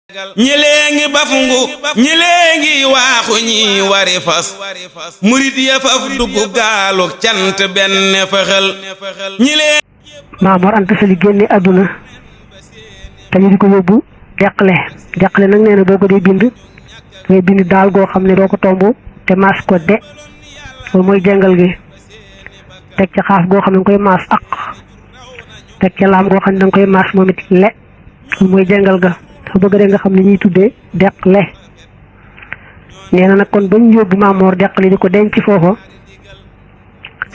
ñi léegi bafungu ñi léegi waaxu ñi wari fas murit ya faf dugg gaalu cant benn fëxal ñi léegi Maam Mor Anta Sali génne àdduna te ñu di ko yóbbu deqale nag nee na boo ko dee bind ngay bind daal goo xam ne doo ko tomb te maas ko de loolu mooy jengal gi teg ca xaaf goo xam ne nga koy maas ak teg ca laam goo xam ne danga koy maas moom it le loolu mooy jengal ga soo bëgg rek nga xam ne ñuy tuddee deqale nee na nag kon ba ñu yóbbu Maam Mor deqale di ko denc foofa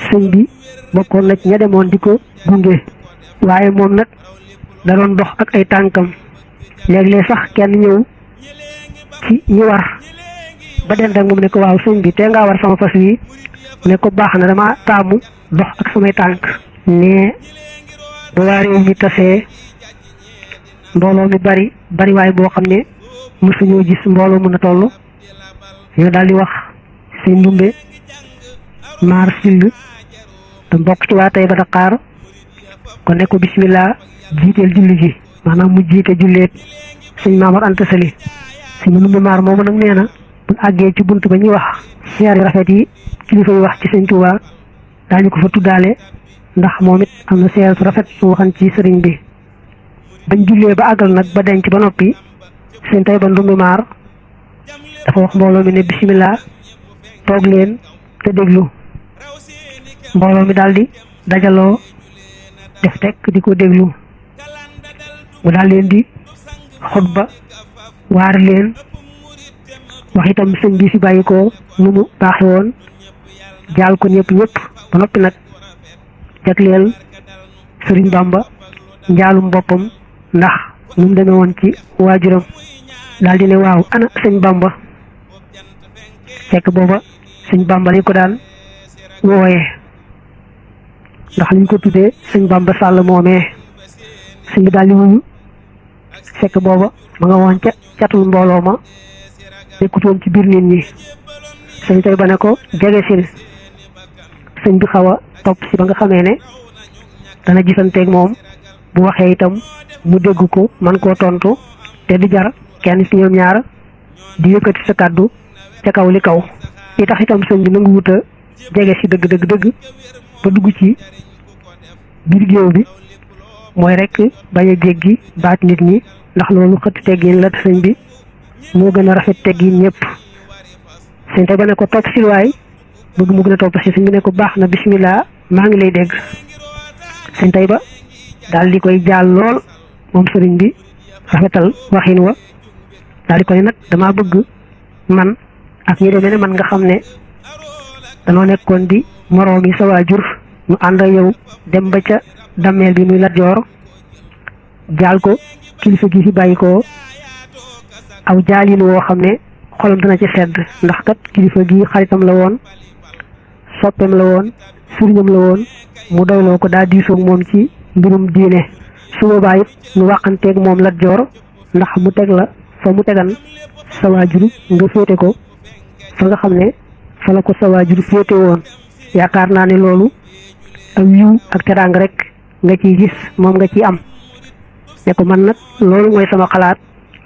sëñ bi bokkoon na ci ña demoon di ko gunge waaye moom nag da doon dox ak ay tànkam léeg-léeg sax kenn ñëw ci ñi war ba den rek moom ne ko waaw sëñ bi te ngaa war sama fas wi mu ne ko baax na dama taamu dox ak samay tànk ne ba waa réew mi tasee mbooloo mi bari waaye boo xam ne mësuñoo gis mbooloo mën a toll ñoo daal di wax sëñ Ndumbe maar sill te mbokk ci waa tey ba Dakar kon ne ko bismillah jiiteel julli ji maanaam mu jiite julleet sëñ Maam Mor Anta Sali sëñ Ndumbe maar moomu nag nee na bu àggee ci bunt ba ñuy wax seer yu rafet yi kilifa yi wax ci sëñ Tuubaa daañu ko fa tuddaale ndax moom it am na seer su rafet su waxan ci sëriñ bi bañ jullee ba àggal nag ba denc ba noppi sëñ Tayba Ndumbe maar dafa wax mbooloo mi ne bismillah toog leen te déglu mbooloo mi daldi dajaloo def tekk di ko déglu mu daal leen di xutba waar leen wax itam sëñ bi fi bàyyi ko nu mu baaxe woon jaal ko ñëpp ba noppi nag jagleel Sëriñ Bamba njaalum boppam ndax nu mu demee woon ci waajuram daal di ne waaw ana sëñ Bamba fekk booba sëñ Bamba lañ ko daan wooyee ndax liñ ko tuddee sëñ Bamba Sall moomee sëñ bi daal di wuyu fekk booba ma nga woon ca catul mbooloo ma nekkutoon ci biir nit ñi sëñ Tayba ne ko jege sil sëñ bi xaw a topp si ba nga xamee ne dana gisanteeg moom bu waxee itam mu dégg ko man koo tontu te di jar kenn ci ñoom ñaar di yëkkati sa kàddu ca kaw li kaw li tax itam sëñ bi nangu wuta jege si dëgg ba dugg ci biir géew bi mooy rek bañ a jéggi baat nit ñi ndax loolu xëtt teggin la sëñ bi moo gën a rafet teggin ñëpp sëñ Tayba ne ko topp si waay bëgg mu gën a topp si sëñ bi ne ko baax na bismillah maa ngi lay dégg sëñ Tayba daal di koy jaal lool moom sëriñ bi rafetal waxin wa daal di koy nag dama bëgg man ak ñi demee ne man nga xam ne danoo nekkoon di moroomi sa waajur ñu ànd ak yow dem ba ca dammeel bi muy Lat Joor jaal ko kilifa gi fi bàyyi ko aw jaalin woo xam ne xolam dana ci sedd ndax kat kilifa gi xaritam la woon soppeem la woon sëriñam la woon mu doyloo ko daa diisoog moom ci mbirum diine su boobaa it ñu waxanteeg moom Lat Joor ndax mu teg la fa mu tegan sa waajur nga féete ko fa nga xam ne fa la ko sa waajur féete woon yaakaar naa ne loolu ak yiw ak teraanga rek nga ciy gis moom nga ciy am ne ko man nag loolu mooy sama xalaat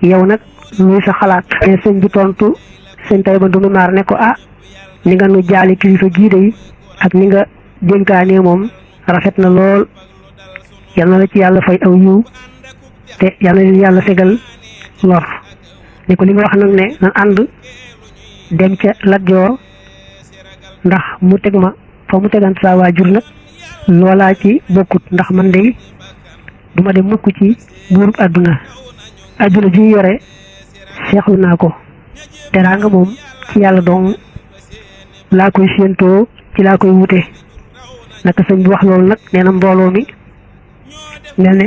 yow nag luy sa xalaat ne sëñ bi tontu sëñ Tayba Ndumbe maar ne ko ni nga nu jaale kilifa gii de ak ni nga dénkaane moom rafet na lool yal na la ci yàlla fay aw yiw te yal na leen yàlla fegal lor ne ko li nga wax nag ne nan ànd dem ca Lat Joor ndax mu teg ma fa mu tegan saa waajur nag loolaa ci bokkut ndax man de duma dem mukk ci buurub àdduna ji yore seexlu naa ko teraanga moom ci yàlla dong laa koy séentoo ci laa koy wute naka sëñ bi wax loolu nag nee na mbooloo mi mel ne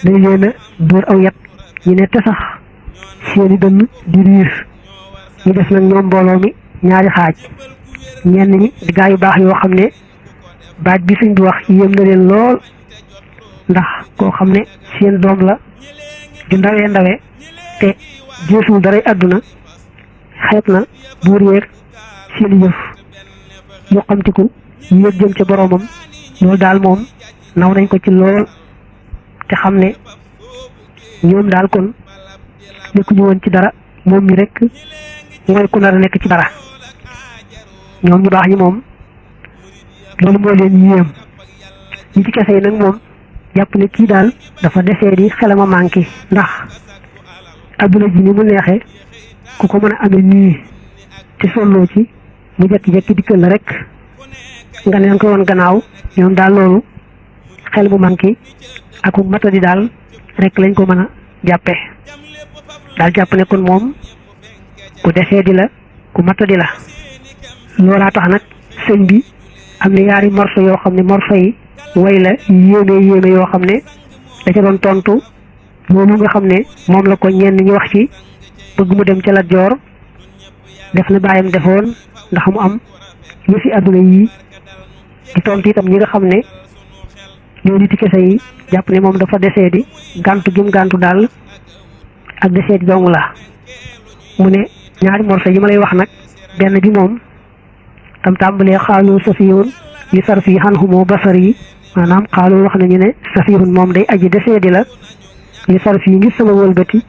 dañ leen a dóor aw yat ñu ne te sax seeni dënn di riir ñu def nag ñoom mbooloo mi ñaari xaaj ñenn ñi di gaa yu baax yoo xam ne baat bi sëñ bi wax yéem na leen lool ndax koo xam ne seen doom la ju ndawe te jeesul daray àdduna xeeb na buur yeeg seeni yëf moo xamtiku yéeg jëm ca boroomam loolu daal moom naw nañ ko ci lool te xam ne ñoom daal kon nekkuñu woon ci dara moom mi rek mooy ku nar a nekk ci dara ñoom ñu baax ñi moom loolu moo leen yéem ñi ci kese yi nag moom jàpp ne kii daal dafa desee di xelama manqué ndax adduna ji ni mu neexee ku ko mën a amee nii te solloo ci mu jekki-jekki dikkal la rek nga leen ko woon gannaaw ñoom daal loolu xel mu manqué ak matadi daal rek lañ ko mën a jàppe daal jàpp ne kon moom ku desee di la ku matadi la loolaa tax nag sëñ bi am na yaari morso yoo xam ne morso yi way la yéeme yoo xam ne da ca doon tontu loolu nga xam ne moom la ko ñenn ñu wax ci bëgg mu dem ca Lat Joor def na bàyyam defoon ndax mu am yëfi àdduna yi di tontu itam ñi nga xam ne ñoo niti kese yi jàpp ne moom dafa desee di gàntu gim gàntu daal ak desee di dong la mu ne ñaari morso yi ma lay wax nag benn bi moom tam tàmbalee xaalu safiyun li sarfi xanhumoo basar yi maanaam xaalu wax nañu ne safihun moom day aji desee di la li sarfi yi ngir sama wëlbati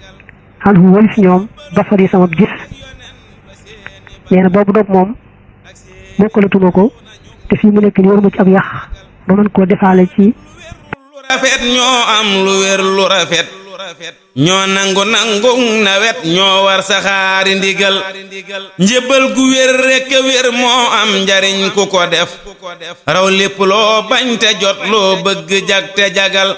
xanhu walis ñoom basar yi sama gis nee na boobu dog moom mokkalatuma ko te fii mu nekk ni waruma ci ab yàq ba mën koo defaale ci lu rafet ñoo am lu wér lu rafet ñoo nangu nawet ñoo war saxaari ndigal njëbbal gu wér rekk wér moo am njariñ ku ko def raw lépp loo bañ te jot loo bëgg jag te jagal